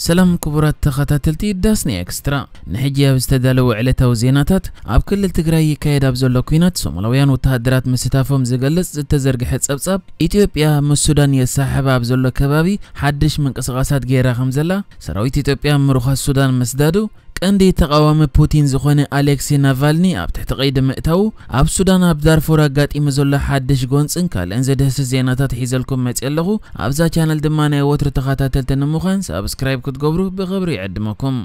ሰላም ክቡራት ተኸታተልቲ ዳስኒ ኤክስትራ፣ ንሕጂ ኣብ ዝተዳለወ ዕለታዊ ዜናታት፣ ኣብ ክልል ትግራይ ይካየድ ኣብ ዘሎ ኲናት ሶማላውያን ወተሃደራት ምስታፎም ዝገልጽ ዝተዘርግሐ ጸብጻብ፣ ኢትዮጵያ ምስ ሱዳን የሳሕባ ኣብ ዘሎ ከባቢ ሓድሽ ምንቅስቓሳት ገይራ ከም ዘላ፣ ሰራዊት ኢትዮጵያ ምሩኻት ሱዳን ምስዳዱ፣ ቀንዲ ተቓዋሚ ፑቲን ዝኾነ ኣሌክሲ ናቫልኒ ኣብ ትሕቲ ቀይዲ ምእታዉ፣ ኣብ ሱዳን ኣብ ዳርፉር ኣጋጢሙ ዘሎ ሓድሽ ጎንጽን ካልእን ዘድህስስ ዜናታት ሒዘልኩም መጽየ ኣለኹ። ኣብዛ ቻነል ድማ ናይ ወትሩ ተኸታተልቲ ንምዃን ሳብስክራይብ ክትገብሩ ብኽብሪ ይዕድመኩም።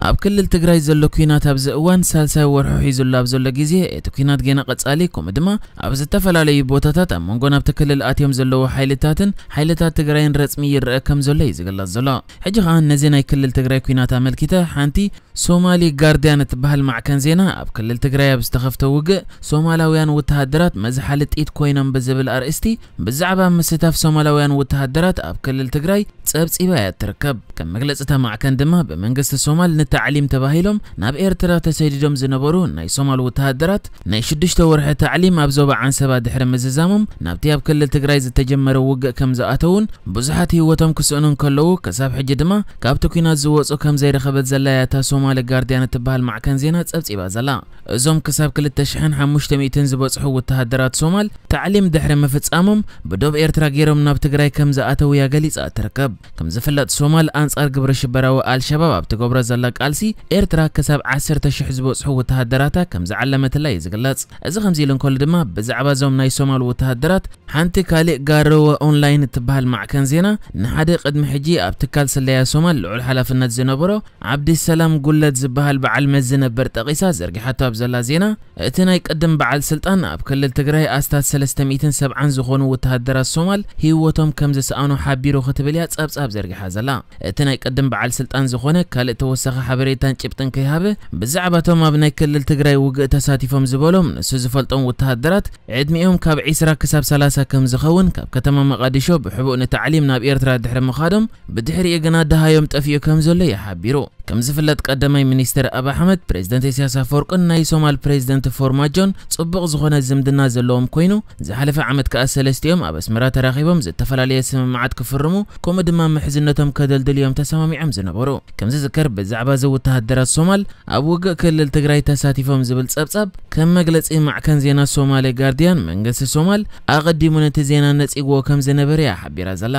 ኣብ ክልል ትግራይ ዘሎ ኲናት ኣብዚ እዋን ሳልሳይ ወርሑ ሒዙሉ ኣብ ዘሎ ግዜ፣ እቲ ኲናት ገና ቀጻሊ፣ ከምኡ ድማ ኣብ ዝተፈላለዩ ቦታታት ኣብ መንጎ ናብቲ ክልል ኣትዮም ዘለዉ ሓይልታትን ሓይልታት ትግራይን ረጽሚ ይረአ ከም ዘሎ እዩ ዝግለጽ ዘሎ። ሕጂ ኸኣ ነዚ ናይ ክልል ትግራይ ኲናት ኣመልኪተ ሓንቲ ሶማሊ ጋርዲያን እትበሃል ማዕከን ዜና፣ ኣብ ክልል ትግራይ ኣብ ዝተኸፍተ ውግእ ሶማላውያን ወተሃደራት መዝሓሊ ጥይት ኮይኖም ብዝብል ኣርእስቲ፣ ብዛዕባ ምስታፍ ሶማላውያን ወተሃደራት ኣብ ክልል ትግራይ ጸብጺባ እያ ትርከብ። ከም መግለጺ እታ ማዕከን ድማ፣ ብመንግስቲ ሶማል ንታዕሊም ተባሂሎም ናብ ኤርትራ ተሰዲዶም ዝነበሩ ናይ ሶማል ወተሃደራት፣ ናይ ሽዱሽተ ወርሒ ታዕሊም ኣብ ዞባ ዓንሰባ ድሕሪ ምዝዛሞም፣ ናብቲ ኣብ ክልል ትግራይ ዝተጀመረ ውግእ ከም ዝኣተዉን ብዙሓት ህይወቶም ክስእኑ እንከለዉ፣ ክሳብ ሕጂ ድማ ካብቲ ኲናት ዝወጹ ከም ዘይረኸበት ዘላ እያ እታ ሶማሊ ጋርዲያን እትበሃል ማዕከን ዜና ጸብጺባ ዘላ። እዞም ክሳብ ክልተ ሽሕን ሓሙሽተ ሚእትን ዝበጽሑ ወተሃደራት ሶማል፣ ታዕሊም ድሕሪ ምፍጻሞም፣ ብዶብ ኤርትራ ገይሮም ናብ ትግራይ ከም ዝኣተዉ እያ ገሊጻ ትርከብ። ከም ዝፍለጥ፣ ሶማል ኣንጻር ግብረ ሽበራዊ ኣልሸባብ ኣብ ትገብሮ ዘላ ቃልሲ፣ ኤርትራ ክሳብ ዓሰርተ ሽሕ ዝበጽሑ ወተሃደራታ ከም ዝዓለመትላ እዩ ዝግለጽ። እዚ ከምዚ ኢሉ እንከሎ ድማ፣ ብዛዕባ እዞም ናይ ሶማል ወተሃደራት ሓንቲ ካልእ ጋረወ ኦንላይን እትበሃል ማዕከን ዜና፣ ንሓደ ቅድሚ ሕጂ ኣብ ትካል ስለያ ሶማል ልዑል ሓላፍነት ዝነበሮ ዓብዲሰላም ጉለድ ዝበሃል በዓል መዚ ነበር ጠቒሳ ዘርጊሓቶ ኣብ ዘላ ዜና፣ እቲ ናይ ቅድም በዓል ስልጣን ኣብ ክልል ትግራይ ኣስታት ሰለስተ ሚእትን ሰብዓን ዝኾኑ ወተሃደራት ሶማል ህይወቶም ከም ዝሰኣኑ ሓቢሩ ክትብል እያ ጸብጻብ ዘርጊሓ ዘላ። እቲ ናይ ቅድም በዓል ስልጣን ዝኾነ ካልእ ተወሳኺ ሓበሬታን ጭብጥን ከይሃበ፣ ብዛዕባ እቶም ኣብ ናይ ክልል ትግራይ ውግእ ተሳቲፎም ዝበሎም ንሱ ዝፈልጦም ወተሃደራት፣ ዕድሚኦም ካብ ዒስራ ክሳብ ሰላሳ ከም ዝኸውን፣ ካብ ከተማ መቓዲሾ ብሕቡእ ንታዕሊም ናብ ኤርትራ ድሕሪ ምኻዶም፣ ብድሕሪኡ ግና ደሃዮም ጠፊኡ ከም ዘሎ እዩ ሓቢሩ። ከም ዝፍለጥ፣ ቀዳማይ ሚኒስትር ኣብ ኣሕመድ፣ ፕሬዚደንት ኢሳያስ ኣፈወርቅን ናይ ሶማል ፕሬዚደንት ፎርማጆን ጽቡቕ ዝኾነ ዝምድና ዘለዎም ኮይኑ፣ ዝሓለፈ ዓመት ከኣ ሰለስቲኦም ኣብ ኣስመራ ተራኺቦም ዝተፈላለየ ስምምዓት ክፍርሙ፣ ከምኡ ድማ ምሕዝነቶም ከደልድሉ እዮም ተሰማሚዖም ዝነበሩ። ከም ዝዝከር፣ ብዛዕባ እዚ ወተሃደራት ሶማል ኣብ ውግእ ክልል ትግራይ ተሳቲፎም ዝብል ጸብጻብ፣ ከም መግለጺ ማዕከን ዜና ሶማሌ ጋርዲያን፣ መንግስቲ ሶማል ኣቐዲሙ ነቲ ዜና ነጺግዎ ከም ዝነበረ እያ ሓቢራ ዘላ።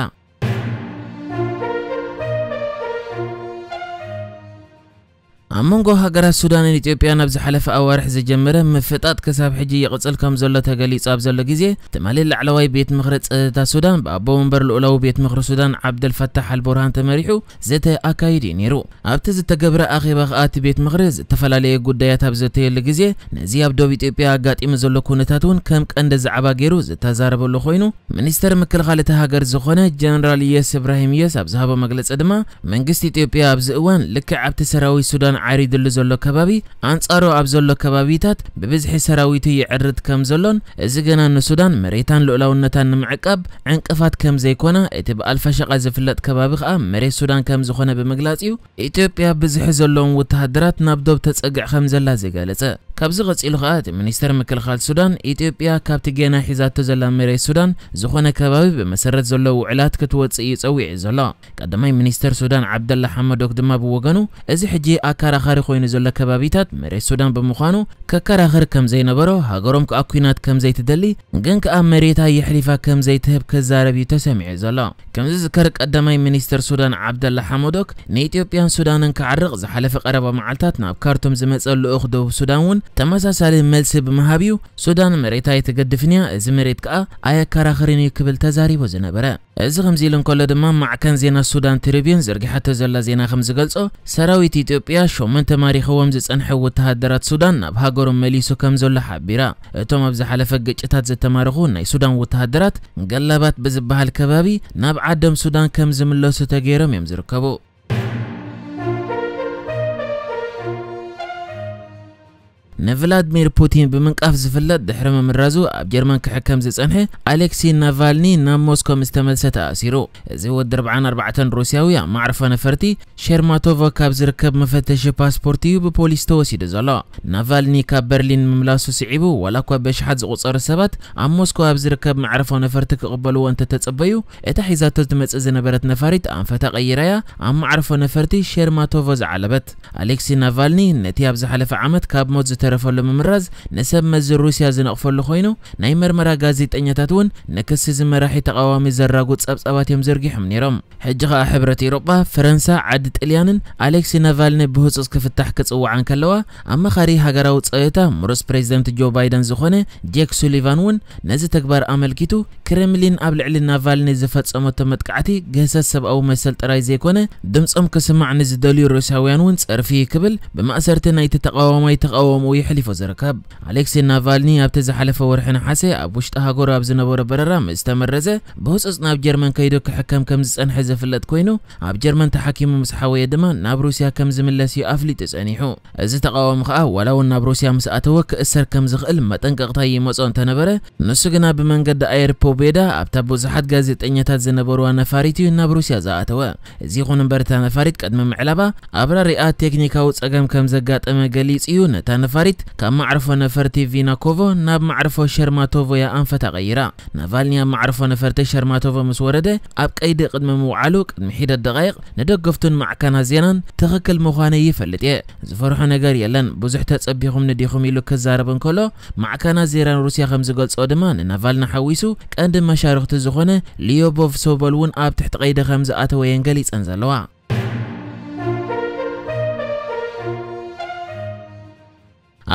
ኣብ መንጎ ሃገራት ሱዳንን ኢትዮጵያን ኣብ ዝሓለፈ ኣዋርሕ ዝጀመረ ምፍጣጥ ክሳብ ሕጂ ይቕጽል ከም ዘሎ ተገሊጹ ኣብ ዘሎ ግዜ፣ ትማሊ ላዕለዋይ ቤት ምኽሪ ጸጥታ ሱዳን ብኣቦ ወንበር ልኡላዊ ቤት ምኽሪ ሱዳን ዓብደልፈታሕ ኣልቡርሃን ተመሪሑ ዘተ ኣካይዱ እዩ ነይሩ። ኣብቲ ዝተገብረ ኣኼባ ከኣ እቲ ቤት ምኽሪ ዝተፈላለየ ጉዳያት ኣብ ዘተየሉ ግዜ፣ ነዚ ኣብ ዶብ ኢትዮጵያ ኣጋጢሙ ዘሎ ኩነታት እውን ከም ቀንዲ ዛዕባ ገይሩ ዝተዛረበሉ ኮይኑ፣ ሚኒስተር ምክልኻል እታ ሃገር ዝኾነ ጀነራል የስ እብራሂም የስ ኣብ ዝሃቦ መግለጺ ድማ፣ መንግስቲ ኢትዮጵያ ኣብዚ እዋን ልክዕ ኣብቲ ሰራዊት ሱዳን ዓሪድሉ ዘሎ ከባቢ ኣንጻሩ ኣብ ዘሎ ከባቢታት ብብዝሒ ሰራዊቱ ይዕርድ ከም ዘሎን፣ እዚ ግና ንሱዳን መሬታን ልኡላውነታን ንምዕቃብ ዕንቅፋት ከም ዘይኮነ፣ እቲ ብኣልፋሸቃ ዝፍለጥ ከባቢ ከኣ መሬት ሱዳን ከም ዝኾነ ብምግላጽ እዩ ኢትዮጵያ ብዝሒ ዘለዎም ወተሃደራት ናብ ዶብ ተጸግዕ ከም ዘላ ዝገለጸ። ካብዚ ቀጺሉ ከኣ እቲ ሚኒስተር ምክልኻል ሱዳን፣ ኢትዮጵያ ካብቲ ጌና ሒዛቶ ዘላ መሬት ሱዳን ዝኾነ ከባቢ ብመሰረት ዘሎ ውዕላት ክትወጽእ እዩ ጸዊዑ ዘሎ። ቀዳማይ ሚኒስተር ሱዳን ዓብደላ ሓመዶክ ድማ ብወገኑ፣ እዚ ሕጂ ኣከራኻሪ ኮይኑ ዘሎ ከባቢታት መሬት ሱዳን ብምዃኑ፣ ከከራኽር ከም ዘይነበሮ፣ ሃገሮም ከኣ ኲናት ከም ዘይትደሊ፣ ግን ከኣ መሬታ የሕሊፋ ከም ዘይትህብ ክዛረብ እዩ ተሰሚዑ ዘሎ። ከም ዝዝከር፣ ቀዳማይ ሚኒስተር ሱዳን ዓብደላ ሓመዶክ ንኢትዮጵያን ሱዳንን ክዓርቕ ዝሓለፈ ቀረባ መዓልታት ናብ ካርቱም ዝመጸ ልኡኽ ደቡብ ሱዳን እውን ተመሳሳሊ መልሲ ብምሃብ እዩ፣ ሱዳን መሬታ ኣይትገድፍን እያ፣ እዚ መሬት ከኣ ኣየከራኽርን እዩ ክብል ተዛሪቡ ዝነበረ። እዚ ከምዚ ኢሉ እንከሎ ድማ፣ ማዕከን ዜና ሱዳን ትሪቢዩን ዘርጊሓቶ ዘላ ዜና ከም ዝገልጾ፣ ሰራዊት ኢትዮጵያ ሸሞንተ ማሪኽዎም ዝጸንሐ ወተሃደራት ሱዳን ናብ ሃገሮም መሊሱ ከም ዘሎ ሓቢራ። እቶም ኣብ ዝሓለፈ ግጭታት ዝተማረኹ ናይ ሱዳን ወተሃደራት፣ ገላባት ብዝበሃል ከባቢ ናብ ዓዶም ሱዳን ከም ዝምለሱ ተገይሮም እዮም ዝርከቡ። ንቭላድሚር ፑቲን ብምንቃፍ ዝፍለጥ ድሕሪ ምምራዙ ኣብ ጀርመን ክሕከም ዝጸንሐ ኣሌክሲ ናቫልኒ ናብ ሞስኮ ምስ ተመልሰ ተኣሲሩ። እዚ ወዲ ኣርባዓን ኣርባዕተን ሩስያዊ ኣብ መዕርፎ ነፈርቲ ሸርማቶቮ ካብ ዝርከብ መፈተሺ ፓስፖርት እዩ ብፖሊስ ተወሲዱ ዘሎ። ናቫልኒ ካብ በርሊን ምምላሱ ስዒቡ ዋላ እኳ በሽሓት ዝቑጸሩ ሰባት ኣብ ሞስኮ ኣብ ዝርከብ መዕርፎ ነፈርቲ ክቕበልዎ እንተተጸበዩ፣ እታ ሒዛቶ ዝመጽእ ዝነበረት ነፋሪት ኣንፈታ ቀይራያ ኣብ መዕርፎ ነፈርቲ ሸርማቶቮ ዝዓለበት። ኣሌክሲ ናቫልኒ ነቲ ኣብ ዝሓለፈ ዓመት ካብ ሞት ዝተረፈሉ ምምራዝ ንሰብ መዚ ሩስያ ዝነቕፈሉ ኮይኑ፣ ናይ መርመራ ጋዜጠኛታት እውን ንክሲ ዝመራሒ ተቓዋሚ ዘራጉ ጸብጻባት እዮም ዘርጊሖም ነይሮም። ሕጂ ኸኣ ሕብረት ኤውሮጳ፣ ፈረንሳ፣ ዓዲ ጥልያንን ኣሌክሲ ናቫልኒ ብህጹጽ ክፍታሕ ክጽውዓ እንከለዋ፣ ኣማኻሪ ሃገራዊ ጸዮታ ምሩጽ ፕሬዚደንት ጆ ባይደን ዝኾነ ጄክ ሱሊቫን እውን ነዚ ተግባር ኣመልኪቱ፣ ክሬምሊን ኣብ ልዕሊ ናቫልኒ ዝፈጸመቶ መጥቃዕቲ ግህሰት ሰብኣዊ መሰል ጥራይ ዘይኮነ፣ ድምጾም ክስማዕ ንዝደልዩ ሩስያውያን እውን ጸርፊ እዩ ክብል ብማእሰርቲ ናይቲ ተቓዋማይ ተቓውሞኡ የሕሊፎ ዝርከብ። ኣሌክሲ ናቫልኒ ኣብቲ ዝሓለፈ ወርሒ ነሓሰ ኣብ ውሽጢ ሃገሩ ኣብ ዝነበሮ በረራ ምስ ተመረዘ፣ ብህጹጽ ናብ ጀርመን ከይዱ ክሕከም ከም ዝጸንሐ ዝፍለጥ ኮይኑ፣ ኣብ ጀርመን ተሓኪሙ ምስ ሓወየ ድማ ናብ ሩስያ ከም ዝምለስ እዩ ኣፍሊጡ ጸኒሑ። እዚ ተቓዋሚ ከኣ ዋላ እውን ናብ ሩስያ ምስ ኣተወ ክእሰር ከም ዝኽእል መጠንቀቕታ ይመጾ እንተነበረ፣ ንሱ ግና ብመንገዲ ኣየር ፖቤዳ ኣብታ ብዙሓት ጋዜጠኛታት ዝነበርዋ ነፋሪት እዩ ናብ ሩስያ ዝኣተወ። እዚ ይኹን እምበር እታ ነፋሪት ቅድሚ ምዕላባ ኣብራሪኣ ቴክኒካዊ ጸገም ከም ዘጋጠመ ገሊጹ እዩ። ነታ ነፋሪት ካብ መዕርፎ ነፈርቲ ቪናኮቮ ናብ መዕርፎ ሸርማቶቮ እያ ኣንፈታ ቀይራ። ናቫልኒ ኣብ መዕርፎ ነፈርቲ ሸርማቶቮ ምስ ወረደ ኣብ ቀይዲ ቅድሚ ምውዓሉ ቅድሚ ሒደት ደቓይቕ ንደገፍቱን ማዕከናት ዜናን ትኽክል ምዃነይ ይፈልጥ እየ፣ ዝፈርሖ ነገር የለን፣ ብዙሕ ተጸቢኹምኒ ዲኹም ኢሉ ክዛረብ እንከሎ፣ ማዕከናት ዜናን ሩስያ ከም ዝገልጾ ድማ ንናቫልኒ ሓዊሱ ቀንዲ መሻርኽቱ ዝኾነ ሊዮቦቭ ሶቦል እውን ኣብ ትሕቲ ቀይዲ ከም ዝኣተወ እየን ገሊጸን ዘለዋ።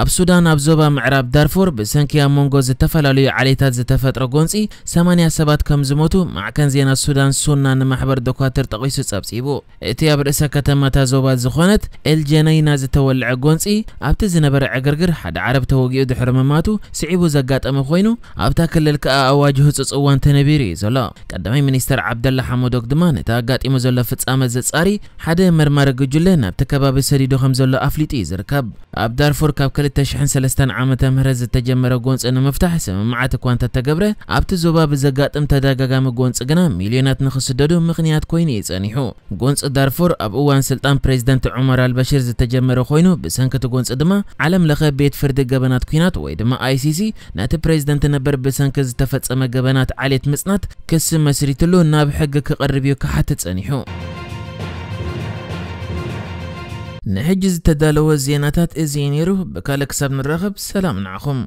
ኣብ ሱዳን ኣብ ዞባ ምዕራብ ዳርፉር ብሰንኪ ኣብ መንጎ ዝተፈላለዩ ዓሌታት ዝተፈጥረ ጎንጺ ሰማንያ ሰባት ከም ዝሞቱ ማዕከን ዜና ሱዳን ሱና ንማሕበር ዶኳትር ጠቒሱ ጸብጺቡ። እቲ ኣብ ርእሰ ከተማታ ዞባ ዝኾነት ኤልጀነይና ዝተወልዐ ጎንጺ ኣብቲ ዝነበረ ዕግርግር ሓደ ዓረብ ተወጊኡ ድሕሪ ምማቱ ስዒቡ ዘጋጠመ ኮይኑ፣ ኣብታ ክልል ከኣ ኣዋጅ ህጹጽ እዋን ተነቢሩ እዩ ዘሎ። ቀዳማይ ሚኒስተር ዓብደላ ሓመዶክ ድማ ነቲ ኣጋጢሙ ዘሎ ፍጻመ ዘጻሪ ሓደ መርማሪ ጉጅለ ናብቲ ከባቢ ሰዲዱ ከም ዘሎ ኣፍሊጡ እዩ ዝርከብ። ኣብ ዳርፉር ካብ ክልተ ሽሕን ሰለስተን ዓመተ ምህረት ዝተጀመረ ጎንጺ ንምፍታሕ ስምምዓት እኳ እንተተገብረ፣ ኣብቲ ዞባ ብዘጋጥም ተደጋጋሚ ጎንጺ ግና ሚልዮናት ንኽስደዱ ምኽንያት ኮይኑ እዩ ጸኒሑ። ጎንጺ ዳርፉር ኣብ እዋን ስልጣን ፕሬዚደንት ዑመር ኣልበሽር ዝተጀመረ ኮይኑ፣ ብሰንኪ እቲ ጎንጺ ድማ ዓለም ለኸ ቤት ፍርዲ ገበናት ኲናት ወይ ድማ ኣይሲሲ ነቲ ፕሬዚደንት ነበር ብሰንኪ ዝተፈጸመ ገበናት ዓሌት ምጽናት ክሲ መስሪትሉ ናብ ሕጊ ክቐርብ እዩ ክሓትት ጸኒሑ። ንሕጂ ዝተዳለወ ዜናታት እዚ እዩ ነይሩ። ብካልእ ክሳብ ንራኸብ ሰላም ንዓኹም።